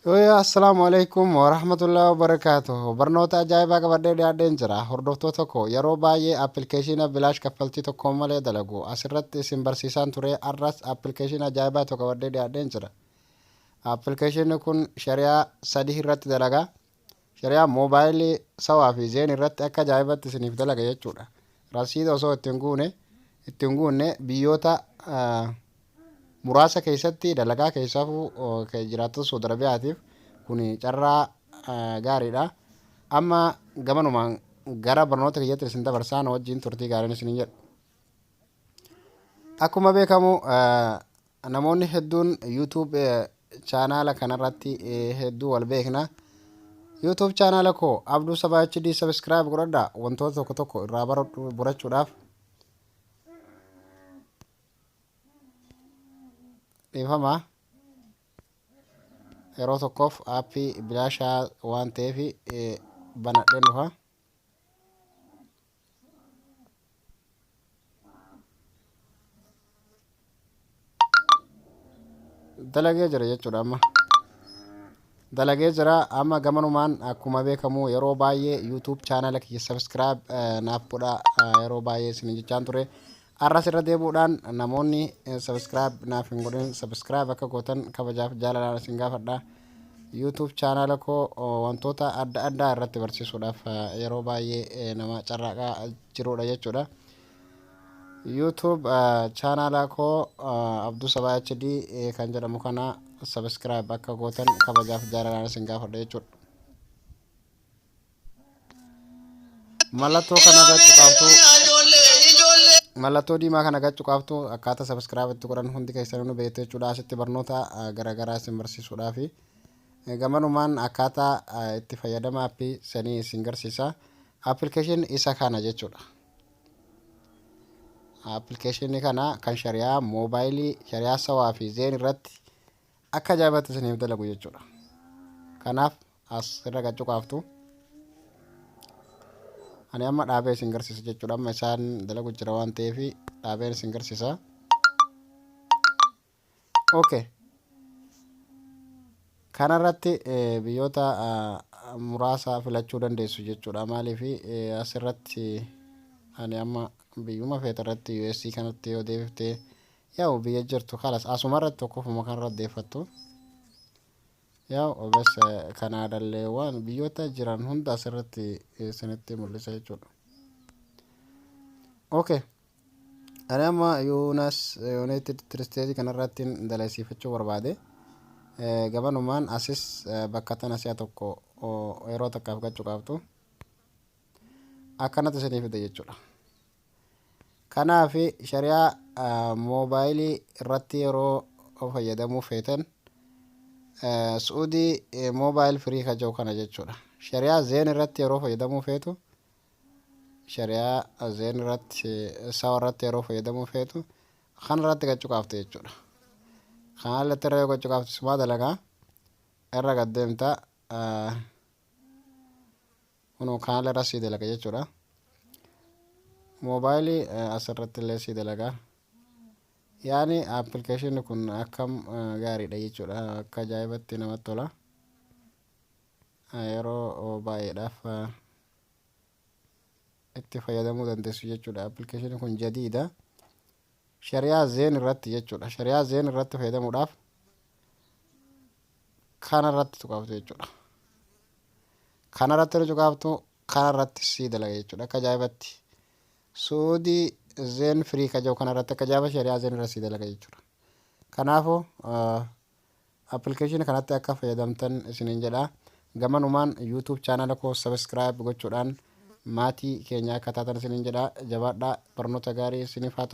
Yooyaa assalaamu alaikum warahmatullahi wabarakaatuh. Barnoota ajaa'ibaa qabadhee dhiyaadheen jira. Hordoftoota koo yeroo baay'ee appilikeeshiina bilaash kaffaltii tokkoon malee dalagu asirratti isin barsiisaan ture har'as appilikeeshiina ajaa'ibaa tokko qabadhee dhiyaadheen jira. Appilikeeshiinni kun shari'aa sadii irratti dalaga. Shari'aa moobaayilii sawaa fi zeen irratti akka ajaa'ibatti isiniif dalaga jechuudha. Rasiida osoo ittiin guune ittiin guunne biyyoota muraasa keessatti dalagaa keessaafuu jiraattota Saudi Arabiyaatiif kun carraa gaariidha. Amma gamanumaan gara barnoota kiyyatti isin dabarsaa na wajjin turtii gaariin isinin jedha. Akkuma beekamu namoonni hedduun YouTube chaanaala kanarratti hedduu wal beekna. YouTube chaanaala koo Abduu Sabaa HD subscribe godhadhaa wantoota tokko tokko irraa barachuudhaaf dhiifama yeroo tokkoof aappii bilaashaa waan ta'eef banadheen dhufa. Dalagee jira jechuudha amma. Dalagee jira amma gamanumaan akkuma beekamu yeroo baay'ee YouTube chaanala kiyya subscribe naaf godhaa yeroo baay'ee isin jechaan ture. Arras irra deebi'uudhaan namoonni subscribe naaf hin godhin subscribe akka gootan kabajaaf jaalalaan isin gaafadha. YouTube chaanala koo wantoota adda addaa irratti barsiisuudhaaf yeroo baay'ee nama carraaqaa jirudha jechuudha. YouTube chaanala koo Abduu Sabaa HD kan jedhamu kana subscribe akka gootan kabajaaf jaalalaan isin gaafadha jechuudha. Mallattoo kana gad cuqaaftu mallattoo diimaa kana gad cuqaaftu akkaataa subscribe itti godhan hundi keessanuu ni beektu jechuudha. Asitti barnoota garaagaraa isin barsiisuudhaafi gamanumaan akkaataa itti fayyadama appii sanii isin garsiisa. Appilikeeshinii isa kana jechuudha. Appilikeeshinii kana kan shari'aa moobaayilii shari'aa sawaa fi zeen irratti akka ajaa'ibaatti isiniif dalagu jechuudha. Kanaaf as irra gad cuqaaftu. Ani amma dhaabee isin garsiisa jechuudha. Amma isaan dalagu jira waan ta'eef dhaabeen isin garsiisa. Okay. Kanarratti biyyoota muraasa filachuu dandeessu jechuudha. Maaliif asirratti ani amma biyyuma feete irratti US kanatti yoo deebifte yaa'u biyya jirtu kalas asumarratti tokkofuma kanarratti deeffattu. Yaa'u obs Kanaadallee waan biyyoota jiran hunda asirratti isinitti mul'isa jechuudha. Okay. Ani amma Yuunas United States kanarratti dalasiifachuu barbaade. Gamanumaan asis bakka tana si'a tokko yeroo takkaaf gachuu qabdu. Akkanatti isinii fida jechuudha. Kanaaf shari'aa moobaayilii irratti yeroo fayyadamuu feetan Su'uudii moobaayil firii ka jiru kana jechuudha. Shari'aa zeen irratti yeroo fayyadamuu feetu shari'aa zeen irratti sawa irratti yeroo fayyadamuu feetu kana irratti gad cuqaafte jechuudha. Kana irratti irra yoo gad cuqaafte sumaa dalagaa irra gad deemta kunoo kanallee irra sii dalaga jechuudha. Moobaayilii asirratti illee sii dalaga. Yaani appilikeeshinni kun akkam gaariidha jechuudha. Akka ajaa'ibatti namatti tola. Yeroo baay'eedhaaf itti fayyadamuu dandeessu jechuudha. Appilikeeshinni kun jadiida. Shari'aa zeen irratti jechuudha. Shari'aa zeen irratti fayyadamuudhaaf kana irratti tuqaaftu jechuudha. Kana irratti yeroo tuqaaftu kana irratti sii dalaga jechuudha. Akka ajaa'ibatti. Suudii zeen firii ka jiru kana irratti akka ajaa'iba shari'aa zeen irra sii dalaga jechuudha. Kanaafuu appilikeeshinii kanatti akka fayyadamtan isiniin jedha. Gamanumaan YouTube chaanala koo subscribe gochuudhaan maatii keenya akka taatan isiniin jedha. Jabaadhaa barnoota gaarii isiniif haa ta'u.